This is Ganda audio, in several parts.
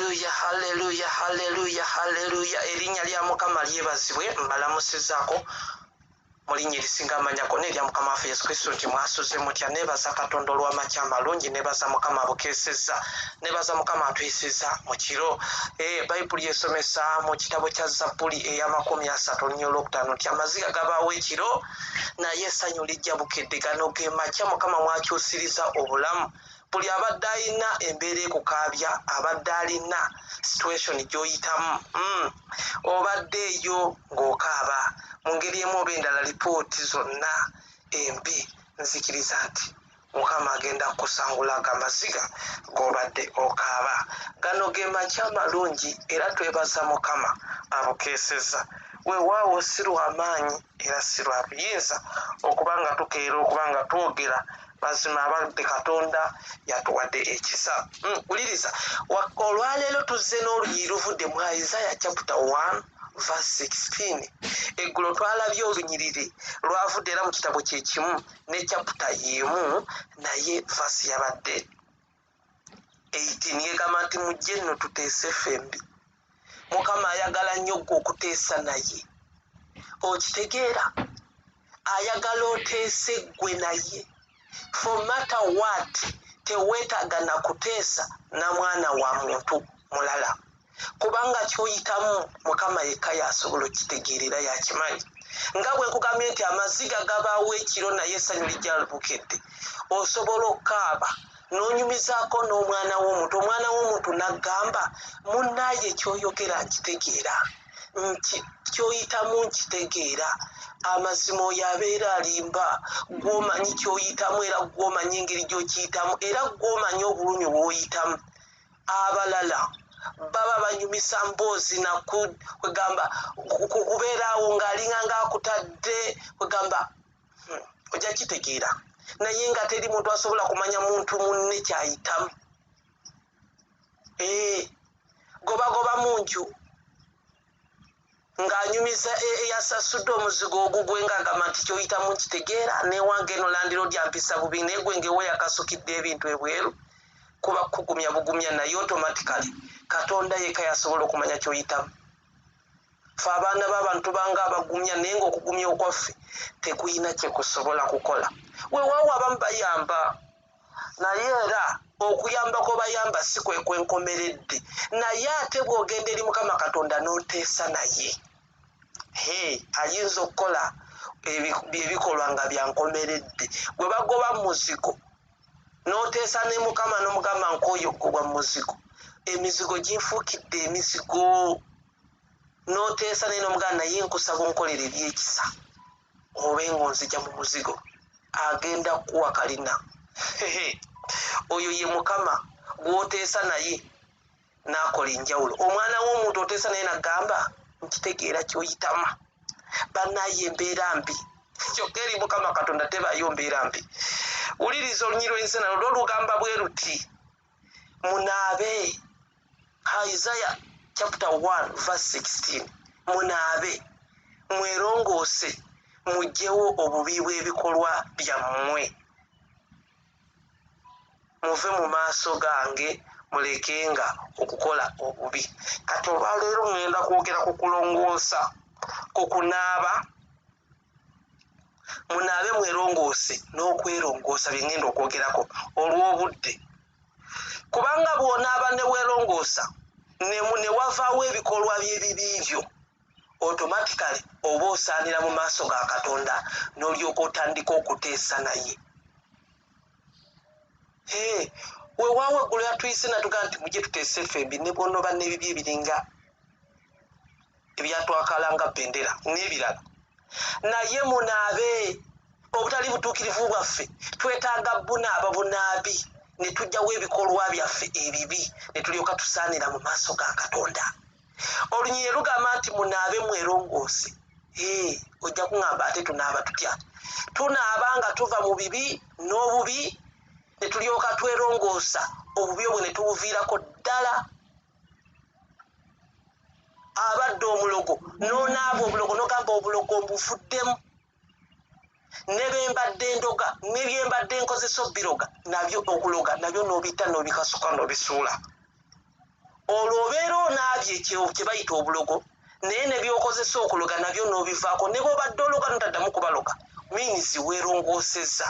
Halleluya, halleluya, halleluya, halleluya! Erinnya lya Mukama lyebazibwe. Mbalamusizaako mu linnya erisinga amanya gonna, erya Mukama waffe Yesu Kristo, nti mwasuze mutya? Nebaza Katonda olw'amakya amalungi, nebaza Mukama abukeesezza, nebaza Mukama atuyisizza mu kiro. Bayibuli esomesa mu kitabo kya Zabbuli eya 35 nti amaziga gabaawo ekiro, naye essanyu lijja bukedde. Gano ge makya Mukama mwakyusiriza obulamu. Buli abadde alina embeera ekukaabya, abadde alina situation gy'oyitamu, obadde eyo ng'okaaba mu ngeri emu oba endala, lipooti zonna embi, nzikiriza nti Mukama agenda kukusangula ago amaziga g'obadde okaaba. Gano ge makya amalungi, era twebaza Mukama abukeesezza. Weewaawo si lw'amaanyi era si lwa buyinza okuba nga tukeera, okuba nga twogera mazima, abadde Katonda yatuwadde ekisa. Wuliriza, olwaleero tuzze n'olunyiriri luvudde mu Isaiah chapter 1 verse 16. Eggulo twalabye olunyiriri lwavudde era mu kitabo kyekimu ne chapter y'emu, naye verse yabadde 18. Yegamba nti mujje nno tuteese ffembi. Mukama ayagala nnyo gwe okuteesa naye. Okitegeera? Ayagala oteese ggwe naye. For matter what, teweetaaga na kuteesa na mwana wa muntu mulala, kubanga kyoyitamu Mukama yekka yasobola okukitegeerera, yakimanyi. Nga bwe nkugambye nti amaziga gabaawo ekiro, naye essanyu lijja bukedde. Osobola okukaaba n'onyumizaako n'omwana w'omuntu, omwana w'omuntu n'aggamba, "Munnaaye, kyoyogera nkitegeera, nti kyoyitamu nkitegeera." Amazima oyo abeera alimba. Gwomanyi kyoyitamu, era gwomanyi engeri gyokiyitamu, era gwomanyi obulumi bwoyitamu. Abalala baba banyumisa mboozi naku kwegamba kubeeraawo ng'alinga ngaakutadde kwegamba, ojja kitegeera, naye nga teri muntu asobola kumanya muntu munne kyayitamu. Gobagoba munju ng'anyumiza eyasasudde omuzigo ogugwe, ng'agamba nti kyoyitamu nkitegeera, newange eno landlord ampisa bubi, naye gwe ngewe yakasukidde ebintu ebweru. Kuba kugumya bugumya, naye automatically Katonda yekka yasobola okumanya kyoyitamu. Fe abaana b'abantu banga abagumya, naye ngaokugumya okwaffe tekuyina kyekusobola kukola. Weewaawo abamu bayamba, naye era okuyambako bayamba si kwe kwenkomeredde. Naye ate bw'ogenda eri Mukama Katonda n'oteesa naye, he ayinza okukola ebikolwa nga byankomeredde. Gwe bagoba muzigo, n'oteesa ne Mukama n'omugamba, "Nkooyo gobwa muzigo, emizigo ginfuukidde emizigo," n'oteesa naye n'omugamba, "Naye nkusaba onkolera ebyekisa obe ng'onzija mu muzigo," agenda kukuwa kalina. Oyo ye Mukama gw'oteesa naye n'akola enjawulo. Omwana w'omuntu oteesa naye nagamba, "Nkitegeera kyoyitamu, bannaye embeera mbi." Kyokka eri Mukama Katonda tebaayo mbeera mbi. Wuliriza olunyiriri lw'ensi nalwo lwo lugamba bwe luti: munaabe. Isaiah chapter 1 verse 16: munaabe, mwerongoose, muggyewo obubi bw'ebikolwa byammwe, muve mu maaso gange, mulekenga okukola obubi. Kati olwaleero ŋŋenda kwogera ku kulongoosa, ku kunaaba. Munaabe, mwerongoose n'okwerongoosa bye ŋŋenda okwogerako olw'obudde, kubanga bw'onaaba ne weerongoosa ne wavaawo ebikolwa by'ebibi byo, automatically oba osaanira mu maaso ga Katonda, n'olyoka otandika okuteesa naye. Weewaawo eggulo yatuyise natugaa nti mujje tuteese ffembi, ne bwonoba n'ebibi ebiringa ebyatwakalanga bendera n'ebirala, naye munaabe. Obutali butuukirivu bwaffe twetaaga bunaaba bunaabi, ne tujjawo ebikolwa byaffe ebibi, ne tulyoka tusaanira mu maaso ga Katonda. Olunyiriri lugamba nti munaabe, mwerongoose. Ojja kuŋŋamba, ate tunaaba tutya? Tunaaba nga tuva mu bibi n'obubi, ne tulyoka twerongoosa obubi obwo ne tubuviirako ddala. Abadde omulogo, n'onaaba obulogo, n'ogamba, "Obulogo mbuvuddemu, ne bembadde ndoga, ne byembadde nkozesa obiroga nabyo, okuloga nabyo," n'obita n'obikasuka n'obisuula. Olwo obeera onaabye kye bayita obulogo, naye ne by'okozesa okuloga nabyo n'obivaako, ne bw'obadde ologa n'otaddamu kubaloga, means weerongoosezza.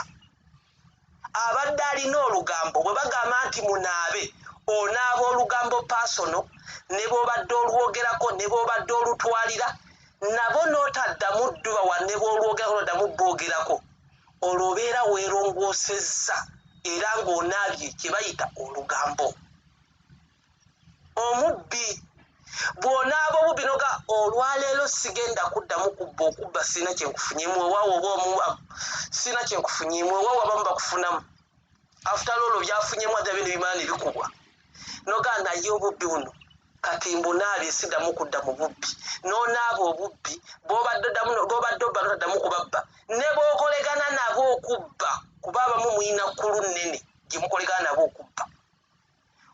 Abadde alina olugambo, bwe bagamba nti munaabe, onaaba olugambo personal, ne bw'obadde olwogerako, ne bw'obadde olutwalira nabo n'otaddamu ddubawa, ne bw'olwogerako n'oddamu boogerako, olwo obeera weerongoosezza era ng'onaabye kye bayita olugambo. Omubbi bw'onaaba obubbi noga olwaleero sigenda kuddamu kubba, okubba sirina kye nkufunyeemu, ewaawo oba omu sirina kye nkufunyeemu, ewaawo abamu bakufunamu after all byafunyemu ate bino bimala ne bikubwa, noga naye obubbi buno kati mbunaabye siddamu kudda mu bubbi. N'onaaba obubbi bw'obadde oddamu, bw'obadde obba n'otaddamu kubabba, ne bw'okolegana nabo okubba, kuba abamu mulina kkulu nnene gye mukolegana nabo okubba,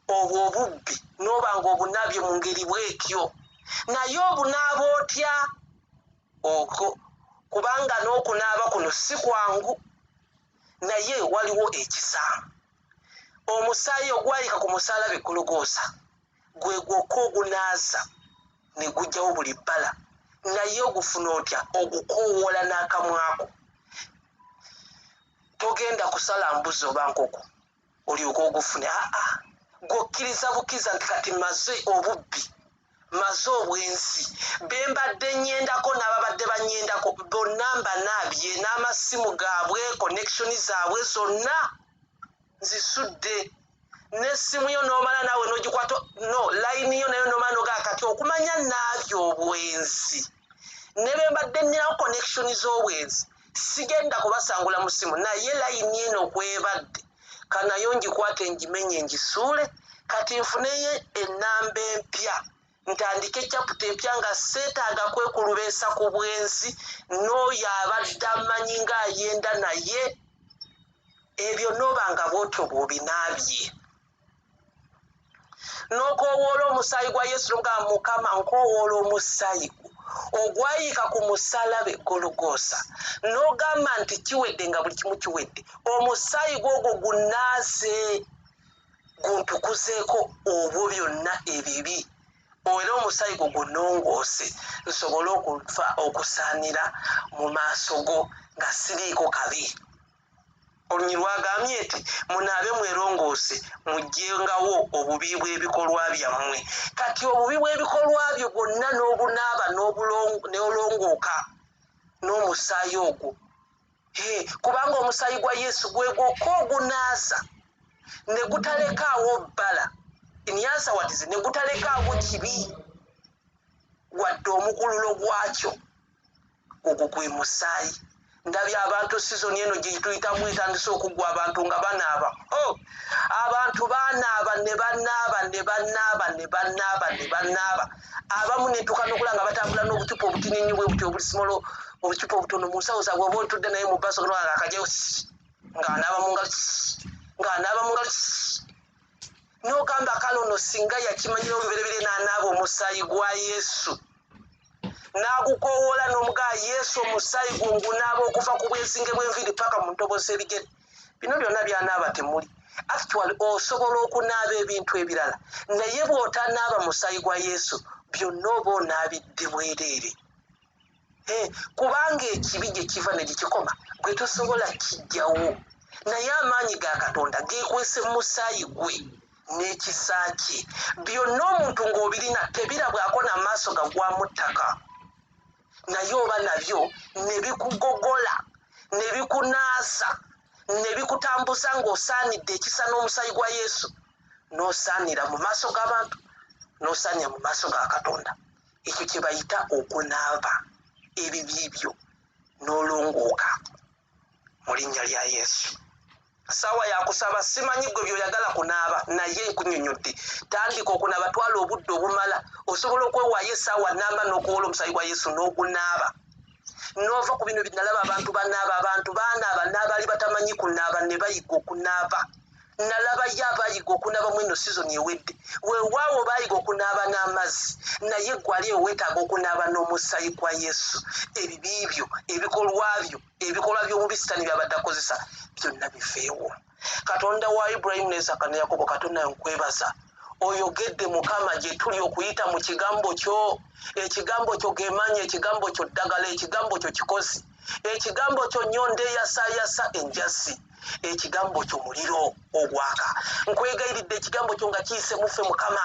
obwo obubbi n'oba ng'obunaabye mu ngeri bw'etyo. Naye obunaaba otya? Okwo kubanga n'okunaaba kuno si kwangu, naye waliwo ekisa. Omusaayi ogwayika ku musaalaba e Gologoosa gwe gwokka ogunaaza ne guggyawo buli bbala. Naye ogufuna otya? Ogukoowoola n'akamwako. Togenda kusala mbuzi oba nkoko olyoke ogufune, aa, gw'okkiriza bukkiriza nti kati maze obubbi, maze obwenzi, be mbadde nnyendako n'ababadde bannyendako bonna mbanaabye, n'amasimu gaabwe, connection zaabwe zonna nzisudde, n'essimu yo n'omala naawe n'ogikwata, no layini yo nayo n'omala n'ogaa kati okumanya naabye obwenzi ne be mbadde nninawo connection z'obwenzi sigenda kubasangula mu ssimu, naye layini eno kwebadde kanayo ngikwate ngimenye ngisuule, kati nfuneyo ennamba empya ntandike chapter empya nga seetaaga kwekulubeesa ku bwenzi n'oyo abadde amanyi ng'ayenda naye. Ebyo n'oba nga bw'otyo bw'obinaabye n'okoowoola omusaayi gwa Yesu, n'ogamba Mukama nkoowoola omusaayi gwo ogwayiika ku musaalaba e Gologoosa, n'ogamba nti kiwedde nga buli kimu kiwedde, omusaayi gwo ogwo gunaaze guntukuzeeko obwo byonna ebibi, era omusaayi gwo gunongoose nsobole okufa okusaanira mu maaso go nga siriiko kabi. Olunyi lwagambye nti munaabe mwerongoose muggyengawo obubi bw'ebikolwa byammwe. Kati obubi bw'ebikolwa byo bwonna n'obunaaba n'olongooka n'omusaayi ogwo, kubanga omusaayi gwa Yesu gwe gwokka ogunaaza ne gutalekaawo bbala, in other words ne gutalekaawo kibi wadde omukululo gwakyo. Ogwo gwe musaayi. Ndabye abantu sizoni eno gye tuyitamu etandise okuggwa abantu nga banaaba. Oh, abantu banaaba ne banaaba ne banaaba ne banaaba ne banaaba, abamu ne tuuka n'okulaba nga batambula n'obucupa obutini ennyo bwe butyo obuli small, obucupa obutono mu nsawo zaabwe, oba otudde naye mu bbaasi nga akajjayo ng'anaaba mu ngalo, ng'anaaba mu ngalo, n'ogamba kale ono singa yakimanyira olubereberye n'anaaba omusaayi gwa Yesu n'agukoowoola n'omugaa Yesu omusaayi gwo ngunaaba okuva ku bwezinge bw'enviiri paka mu ntobo z'ebigere, bino byonna by'anaaba temuli. Actually osobola okunaaba ebintu ebirala, naye bw'otanaaba musaayi gwa Yesu byonna oba onaabidde bwereere, kubanga ekibi gye kiva ne gye kikoma gwe tosobola kijjawo, naye amaanyi ga Katonda geekwese mu musaayi gwe n'ekisa kye. Byonna omuntu ng'obirina tebirabwako n'amaaso gagwamu ttaka, naye oba nabyo ne bikugogola ne bikunaaza ne bikutambuza ng'osaanidde ekisa n'omusaayi gwa Yesu, n'osaanira mu maaso g'abantu, n'osaanira mu maaso ga Katonda. Ekyo kye bayita okunaaba ebibi byo n'olongooka mu linnya lya Yesu. Saawa yakusaba, simanyi gwe byoyagala kunaaba, naye nkunyonyodde. Tandika okunaaba, twala obudde obumala, osobola okwewaayo essaawa namba n'okuwola omusaayi gwa Yesu n'ogunaaba n'ova ku bino. Nalaba abantu banaaba, abantu banaaba n'abaali batamanyi kunaaba ne bayiga okunaaba. Nalabayo abayiga okunaaba mu eno sizoni ewedde, weewaawo baayiga okunaaba n'amazzi, naye gwali eweetaaga okunaaba n'omusaayi gwa Yesu, ebibi byo, ebikolwa byo, ebikolwa by'omubi Sitaani byabadde akozesa byonna bifeewo. Katonda wa Ibulayimu ne Isaaka ne Yakobo, Katonda nkwebaza Oyogedde Mukama gye tuli okuyita mu kigambo kyo. Ekigambo kyo ge maanyi, ekigambo kyo ddagala, ekigambo kyo kikozi, ekigambo kyo nnyondo eyasayasa enjazi, ekigambo kyo muliro ogwaka. Nkwegayiridde ekigambo kyo nga kiyise muffe Mukama,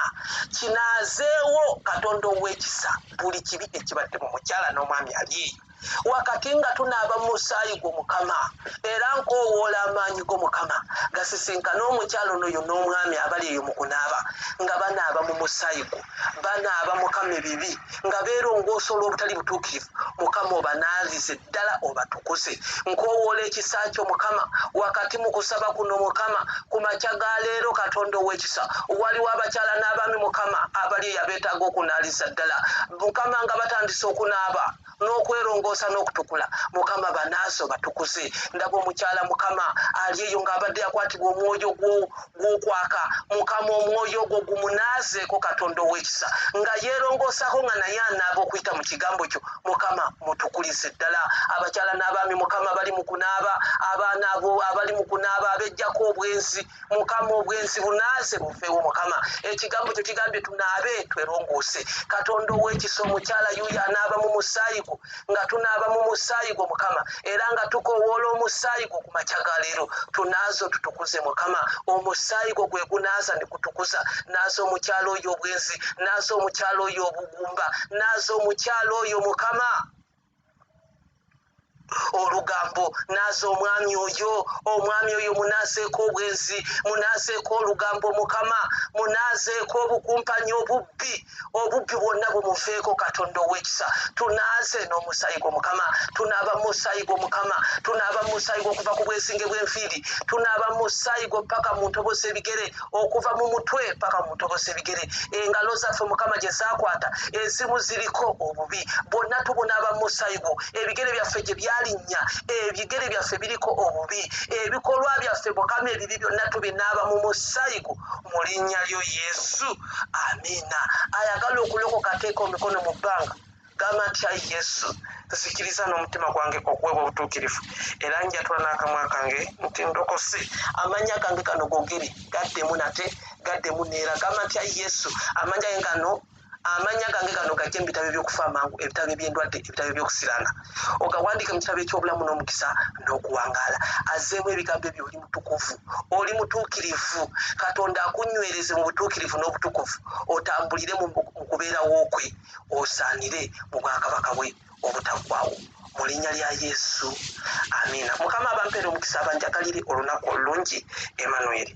kinaazeewo Katonda ow'ekisa buli kibi ekibadde mu mukyala n'omwami ali eyo wakati nga tunaaba mu musaayi gwo Mukama. Era nkoowoola amaanyi go Mukama gasisinkane omukyala ono oyo n'omwami abali eyo mu kunaaba, nga banaaba mu musaayi gwo, banaaba Mukama ebibi, nga beerongoosa olw'obutali butuukirivu. Mukama obanaalize ddala obatukuze. Nkoowoola ekisa kyo Mukama wakati mu kusaba kuno Mukama ku makya ga leero. Katonda ow'ekisa, waliwo abakyala n'abaami Mukama abali eyo abeetaaga okunaaliza ddala Mukama, nga batandise okunaaba n'okwerongoosa n'okutukula. Mukama banaaze obatukuze. Ndaba omukyala Mukama ali eyo ng'abadde yakwatibwa omwoyo gw'okwaka. Mukama omwoyo ogwo gumunaazeeko Katonda ow'ekisa, nga yeerongoosako nga naye anaaba okuyita mu kigambo kyo. Mukama mutukulize ddala abakyala n'abaami Mukama bali mu kunaaba, abaana abo abali mu kunaaba abeggyako obwenzi. Mukama obwenzi bunaaze bufeewo Mukama. Ekigambo kyo kigambye tunaabe twerongoose. Katonda ow'ekisa, omukyala yuuyo anaaba mu musaayi gwo, nga tunaaba mu musaayi gwo Mukama, era nga tukoowoola omusaayi gwo ku makya ga leero, tunaaze otutukuze Mukama. Omusaayi gwo gwe gunaaza ne gutukuza. Naaza omukyala oyo obwenzi, naaza omukyala oyo obugumba, naaza omukyala oyo Mukama olugambo, naaza omwami oyo, omwami oyo munaazeeko obwenzi, munaazeeko olugambo Mukama, munaazeeko obukumpanyi, obubbi, obubbi bwonna bumuveeko. Katonda ow'ekisa, tunaaze n'omusaayi gwo Mukama. Tunaaba mu musaayi gwo Mukama, tunaaba mu musaayi gwo okuva ku bwesinge bw'enviiri, tunaaba mu musaayi gwo paka mu ntobo z'ebigere, okuva mu mutwe paka mu ntobo z'ebigere. Engalo zaffe Mukama gye zaakwata ezimu ziriko obubi, bwonna tubunaaba mu musaayi gwo. Ebigere byaffe gye byalinnya, ebigere byaffe biriko obubi, ebikolwa byaffe Mukama ebibi byonna tubinaaba mu musaayi gwo, mu linnya lyo Yesu, amiina. Ayagala okulokoka ateeka omukono mu bbanga, gamba nti, ayi Yesu, nzikiriza n'omutima gwange okuweebwa obutuukirivu, era njatula n'akamwa kange nti ndokose. Amannya gange gano gogere, gaddemu nate, gaddemu neera. Gamba nti, ayi Yesu, amannya gange gano, amannya gange gano gajje mu bitabo eby'okufa amangu, ebitabo eby'endwadde, ebitabo eby'okusiraana, ogawandiike mu kitabo eky'obulamu n'omukisa n'okuwangaala. Azzeemu ebigambo ebyo. Oli mutukuvu, oli mutuukirivu. Katonda akunywereze mu butuukirivu n'obutukuvu, otambulire mu kubeerawo kwe, osaanire mu bwakabaka bwe obutaggwawo, mu linnya lya Yesu, amiina. Mukama abampeere omukisa, abanjagalire olunaku olulungi. Emanueri.